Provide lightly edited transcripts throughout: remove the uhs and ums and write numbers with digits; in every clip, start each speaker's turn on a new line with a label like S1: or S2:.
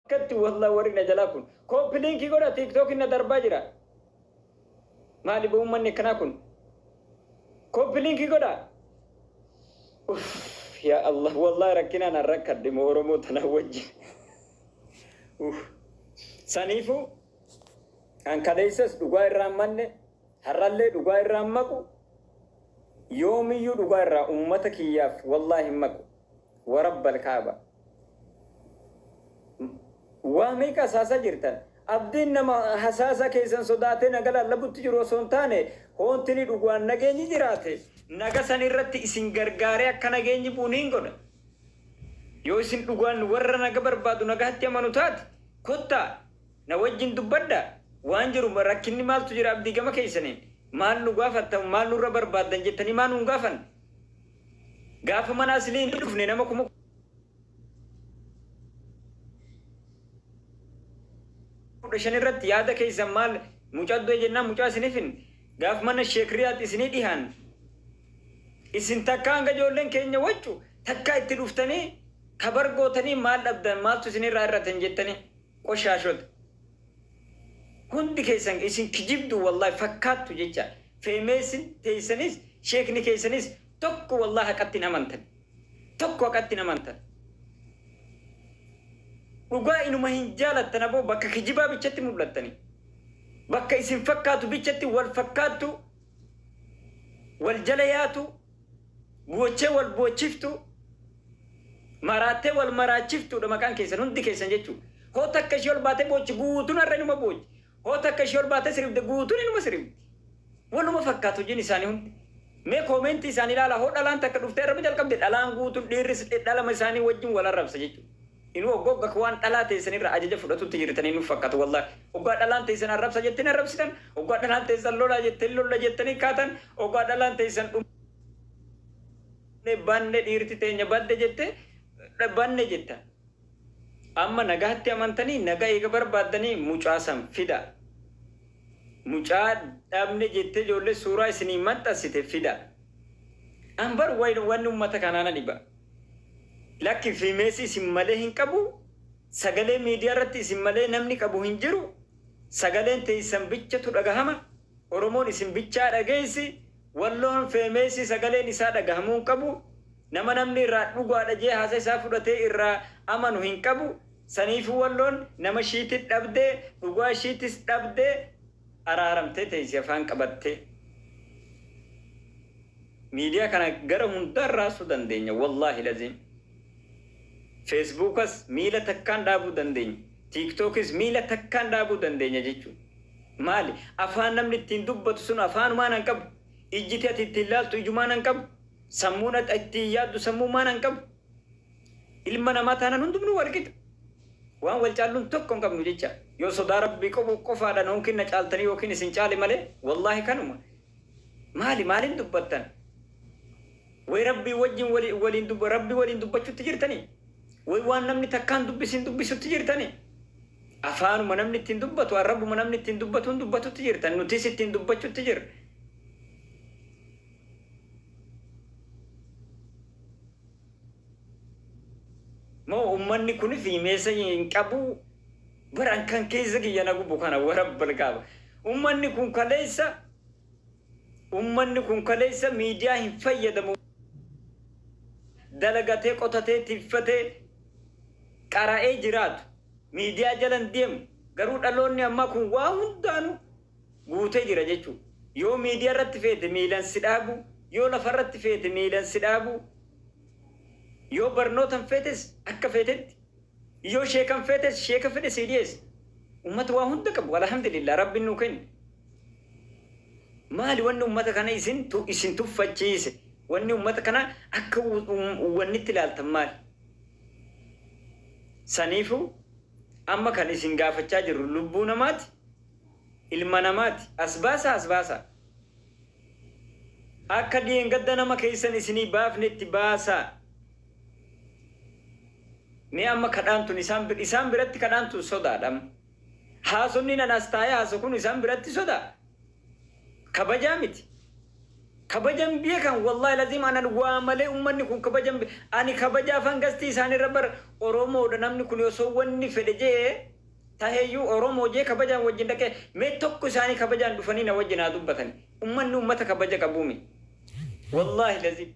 S1: Akkatti wallah warri na jalaa kun. Copy link godha TikTok na darbaa jira. Maali boo uummanni akkanaa kun? Copy link godha. Uff yaa Allah wallahi rakkinaan an rakkadhe moo Oromoo tanaa wajjin. Uff. Saniifuu an kaleessas dhugaa irraa hin manne har'allee dhugaa irraa hin maqu yoomiyyuu dhugaa irraa ummata kiyyaaf wallahi hin maqu. Warabbal kaaba. Waa meeqa hasaasa jirtan? Abdiin nama hasaasa keessan sodaatee naga lallabutti jiru osoo hin taane, hoontini dhugaan nageenyi jiraate, naga san irratti isin gargaaree akka nageenyi bu'u niin godha. Yoo isin dhugaan warra naga barbaadu nagahatti amanu taate, kottaa, na wajjin dubbadhaa, waan jiru rakkinni maaltu jira Abdii gama keessaniin, maal nu gaafattan, maal nurra barbaaddan jettanii maa nu hin gaafanne? Gaafa mana Aslii hin dhufne nama 15,000 irratti yaada keessan maal mucaa du'e jennaan mucaa isinif hin gaaf mana Sheek Riyaad isinii dhihaan isin takkaa hanga ijoolleen keenya waccu takkaa itti dhuftanii kabar gootanii maal dhabdan maaltu isinirraa irrate hin jettanii qoshaashota hundi keessan isin kijibdu wallahi fakkaattu jecha feemeessin teessanis sheekni keessanis tokko wallahi haqatti hin amantan. Tokko haqatti hin amantan. Dhugaa inuma hin jaalattan aboo bakka kijibaa bichatti mul'attani. Bakka isin fakkaatu bichatti wal fakkaattu, wal jala yaatu, boochee wal boochiftu, maraattee wal maraachiftuudha maqaan keessan hundi keessan jechuudha. Hoo takka ishee ol baatee boochi guutuun har'a inuma boochi. Hoo takka ishee ol baatee siribde guutuun inuma siribdi. Waluma fakkaatu hojiin isaanii hundi. Mee koomeentii isaanii ilaalaa hoo dhalaan takka dhuftee arraba jalqabde dhalaan guutuun dhiirris dhalama isaanii wajjin wal arrabsa jechuudha. Inuu ogga ogga waan dhalaa teessan irraa ajaja fudhatutti jirtanii nuuf fakkaata wallahi. Oggaa dhalaan teessan arrabsa jettanii arrabsitan, oggaa dhalaan teessan lolaa jettanii lolla jettanii kaatan, oggaa dhalaan teessan dhumne banne dhiirti teenya badde jette banne jettan. Amma nagahatti amantanii naga eega barbaaddanii mucaa san fidaa. Mucaa dhabne jettee ijoollee suuraa isinii maxxansite fidaa. An bar wanni ummata kanaa na dhiba. Lakki fiimeessi isin malee hin qabu, sagalee miidiyaa irratti isin malee namni qabu hin jiru, sagaleen teessan bichatu dhagahama, Oromoon isin bichaa dhageessi, Walloon feemeessi sagaleen isaa dhagahamuu hin qabu, nama namni irraa dhugaadha jee haasa isaa fudhatee irraa amanu hin qabu, saniifuu Walloon nama ishiitit dhabdee, dhugaa ishiitis dhabdee araaramtee teessi afaan qabattee. Miidiyaa kana gara hundaan raasuu dandeenya wallaahi laziim. Feesbuukas miila takkaan dhaabuu dandeenya. Tiiktookis miila takkaan dhaabuu dandeenya jechuudha. Maali? Afaan namni ittiin dubbatu sun afaanumaan han qabu. Ijjiti ati ittiin laaltu ijumaan han qabu. Sammuun ati ittiin yaaddu sammuumaan han qabu. Ilma namaa taanaan hundumnuu wal qixa. Waan wal caalluun tokko hin qabnu jecha. Yoo sodaa Rabbii qofu qofaadhaan yookiin na caaltanii yookiin isin caale malee wallaahi kanuma. Maali maaliin dubbattan? Way Rabbii wajjin waliin Rabbii waliin dubbachutti jirtanii? Way waan namni takkaan dubbisin dubbisutti jirtanii? Afaanuma namni ittiin dubbatu, arrabuma namni ittiin dubbatuun dubbatutti jirtan, nutis ittiin dubbachutti jirra. Moo ummanni kun fiimeessa hin qabu? Baran kan keessa kiyya na gubu kana warabbal kaaba. Ummanni kun kaleessa ummanni kun kaleessa miidiyaa hin fayyadamu. Dalagatee qotatee tiffatee qara'ee jiraatu. Miidiyaa jala hin deemu. Garuu dhaloonni ammaa kun waa hundaanuu guutee jira jechuudha. Yoo miidiyaa irratti feete miilan si dhaabu, yoo lafa irratti feete miilan si dhaabu, yoo barnootan feetes akka feetetti, yoo sheekan feetes sheeka fedhe sii dhiyeessa. Ummata waa hunda qabu alhamdulillah Rabbiin nuu kenne. Maali wanni ummata kana isin isin tuffachiise? Wanni ummata kana akka wannitti ilaaltan maali? Saniifuu amma kan isin gaafachaa jirru lubbuu namaati, ilma namaati. As baasaa as baasaa. Akka dheengadda nama keessan isinii baafnetti baasaa. Mee amma kadhaan tun isaan isaan biratti kadhaan tun sodaadha amma. Haasofni nan as taa'ee haasawu kun isaan biratti sodaa. Kabajaa miti. Kabajan beekan, wallahi lazim anan waa malee ummanni kun kabajan ani kabajaaf hangastii isaanirra bar Oromoodha. Namni kun osoo wanni fedhe jee taheeyyuu Oromoo jee kabajaan wajjin dhaqee mee tokko isaanii kabajaan dhufanii na wajjin haa dubbatan. Ummanni ummata kabaja qabuumi, wallahi lazim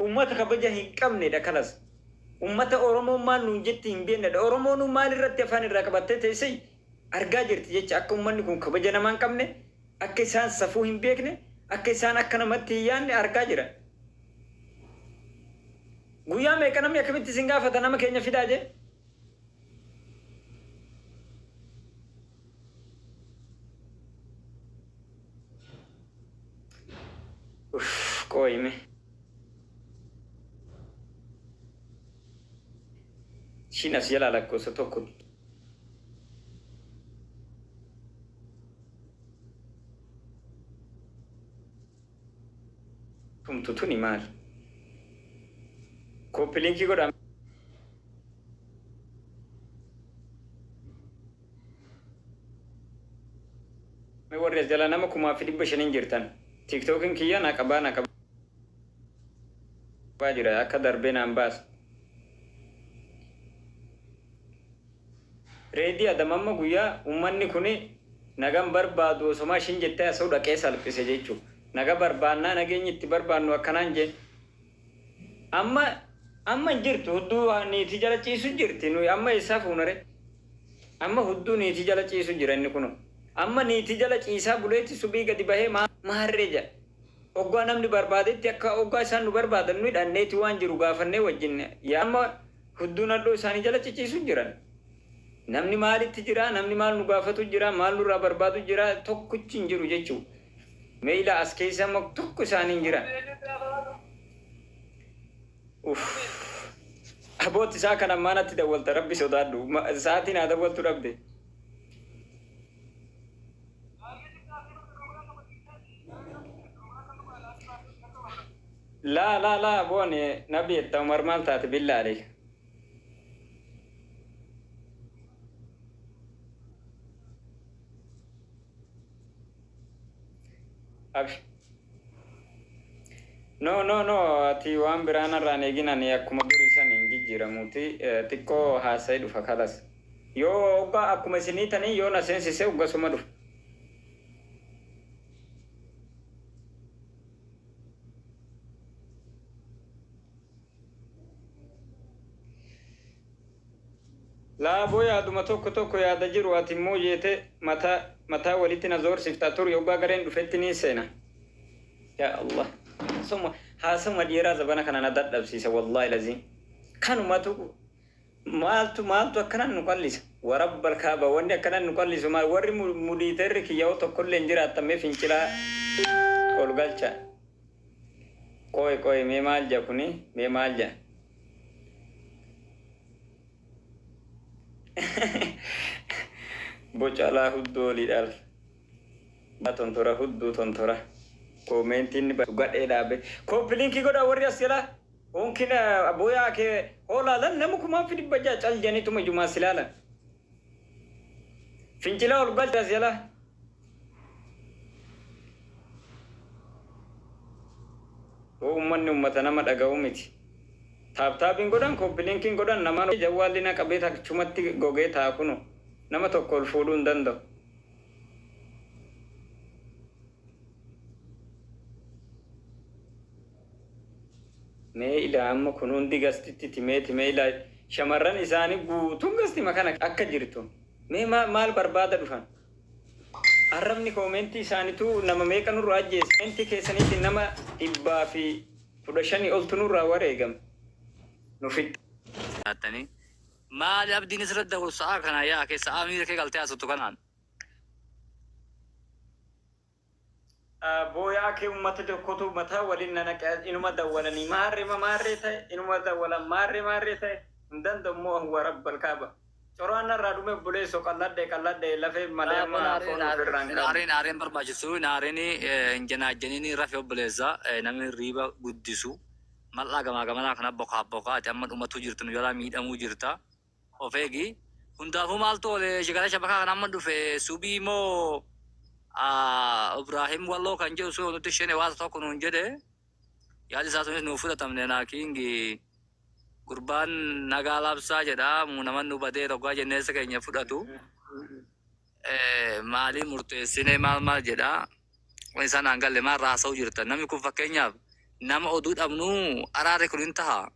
S1: ummata kabaja hin qabnedha. Kalas ummata Oromoon maal nuun jetti hin beeknedha. Oromoon maal irratti afaan irraa qabattee teessee argaa jirti jecha akka ummanni kun kabaja namaa hin qabne, akka isaan safuu hin beekne, akka isaan akka namatti hin yaadne argaa jira. Guyyaa meeqa namni akkamitti isin gaafata nama keenya fidaa jee? Uff, qooyime. Ishiin as jalaa lakkoofsa tokko tumtu tuni maali? Copy link godhaa. Warri as jalaa nama 1500n jirtan. Tiktookin kiyya na qabaa, na qabaa jira, akka darbee naan baasa. Reedii adamamma guyyaa ummanni kuni nagan barbaadu osomaa ishiin jettee asoo dhaqee salphise jechuudha. Naga barbaannaa, nageenyi itti barbaannu akkanaan jee. Amma amma hin jirtu, hudduu niitii jala ciisu jirti. Nuyi amma eessaa fuunare? Amma hudduu niitii jala ciisu jira inni kunu. Amma niitii jala ciisaa buleetti subii gadi bahee maarree jedha. Oggaa namni barbaadetti akka oggaa isaan nu barbaadan nuyi dhanneeti waan jiru gaafannee wajjin yaa amma hudduu nadhoo isaanii jala ciciisu jiran. Namni maalitti jira? Namni maal nu gaafatu jira? Maal nurraa barbaadu jira? Tokkichi hin jiru jechuudha. Mee ilaa, as keessa amma tokko isaanii hin jiran. Uff. Abooti isaa kan ammaa natti dawwalta, rabbi sodaadhu. Sa'aatiin haa dawwaltu dhabde. Laa laa laa, boone nabi etta Umar maal taate billaa alayka. Absh. No, no, no, ati waan biraa narraan eegin. Ani akkuma durii san hin jijjiiramuuti, xiqqoo haasa'ee dhufa kalas. Yoo hoggaa akkuma isinii tanii yoo na seensise hoggasuma dhufa. Laaboo yaaduma tokko tokko yaada jiru, ati immoo jeete mataa mataa walitti na zoorsifta turi. Hoggaa gareen dhufetti ni seena. Yaa Allah. Soma haasama dhiiraa zabana kana na dadhabsiisa, wallahi laziim. Kanumatu maaltu maaltu akkanan nu qallisa? Warabbal kaaba, wanni akkanan nu qallisu maal? Warri mudiiterri kiyya'oo tokkollee hin jiraattamee fincilaa ol galcha. Qoy qoy, mee maal ja kuni? Mee maal ja? Boca alaa hudduu olii dhaal. Tontora hudduu tontora. Koomentiin gadhee dhaabe. Copy link godha warri as jalaa. Honkin booyaa kee hoolaalan nama 1600 cal janituma ijumaa silaalan. Fincila ol galcha as jalaa. Uummanni uummata nama dhaga'u miti. Tap tapiin godhan, copy linkiin godhan, nama jawwaalli na qabee achumatti gogee taa kunu nama tokko ol fuudhuu hin danda'u. Mee ilaa, amma kun hundi gastitti timee timee, ilaa shamarran isaanii guutuun gastima kana akka jirtu. Mee maal barbaada dhufan? Arrabni koomentii isaaniitu nama meeqa nurraa ajjeese? Koomentii keessaniitiin nama 115 oltu nurraa wareegame. Nu fixxa.
S2: Taattanii maali abdiin asirratti dawwalu sa'aa kana yaa keessa sa'aa miira kee galtee haasoftu kanaan?
S1: Booyaa kee uummata tokkotu mataa waliin nanaqe, inuma dawwalanii maarree maarree ta'e, inuma dawwalan maarree maarree ta'e, hin danda'u immoo, huwa rabbal kaaba. Coraan narraa dhume obboleessoo, qalladhe qalladhe lafee malee amma foon ofirraa hin qabu.
S2: Aareen aareen barbaachisu, aareen hin janaajjaniin rafe obboleessa. Namni hirriiba guddisu mal'aa gamaa gamanaa kana bokaa bokaa ati amma dhumatu jirtu, nu jalaa miidhamuu jirta, of eegi. Hundaafuu maaltu oole shigala shabakaa kana amma dhufe subii moo Ibraahim Walloo kan jedhu sun nutti shene waasa tokko nuun jedhe, yaadi isaa sunis nuuf fudhatamne. Naa kiingi gurbaan nagaa labsaa jedha, naman nu badee rogaa jenneessa keenya fudhatu. Maalii murteessine, maal maal jedha? Waan isaan aan galle maal raasa'u jirtan? Namni kun fakkeenyaaf nama oduu dhabnu araarri kun hin taha.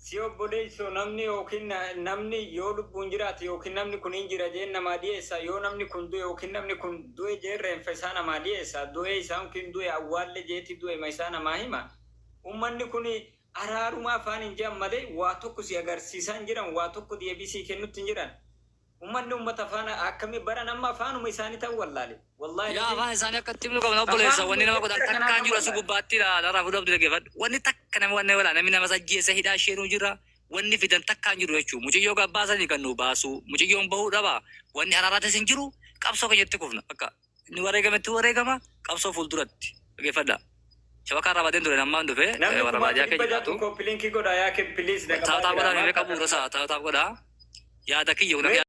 S1: Si obboleessoo, namni yookiin namni yoo lubbuun jiraate yookiin namni kun hin jira jeen namaa dhiyeessa. Yoo namni kun du'e yookiin namni kun du'e jeen reenfa isaa namaa dhiyeessa. Du'e isaa yookiin du'e awwaalle jeeti du'e ma isaa namaa hima. Ummanni kun araaruma afaan hin jiran malee waa tokko si agarsiisaa hin jiran, waa tokko deebii sii kennutti hin jiran. Ummanni ummata afaan akkamii baran? Amma afaanuma isaanii ta'u wallaale. Wallaahi.
S2: Yaa, afaan isaanii akka itti himnu qabna, obboleessa. Wanni nama godhan takkaan jiru asii gubbaatti narraa fuudhu abdii dhaggeeffadhu. Wanni takka nama wanni walaa namni nama sajjeessa hidhaa isheenuu jira. Wanni fidan takkaan jiru jechuudha. Mucayyoo gabbaasanii kan nu baasu. Mucayyoon bahuu dhaba. Wanni araaraatis hin jiru. Qabsoo keenyatti kufna. Bakka inni wareegametti wareegama, qabsoo fuulduratti. Dhaggeeffadha. Shabakaa irraa badeen ture, nammaan dhufe
S1: Namni
S2: warra
S1: kumaa
S2: baadiyyaa
S1: dhibba
S2: keenya
S1: jaatu
S2: jiraatu.
S1: Copy link godhaa yaa kee, please.
S2: Tap tap godhaa, mee qabu rosa tap tap godhaa. Yaada kiyya kun.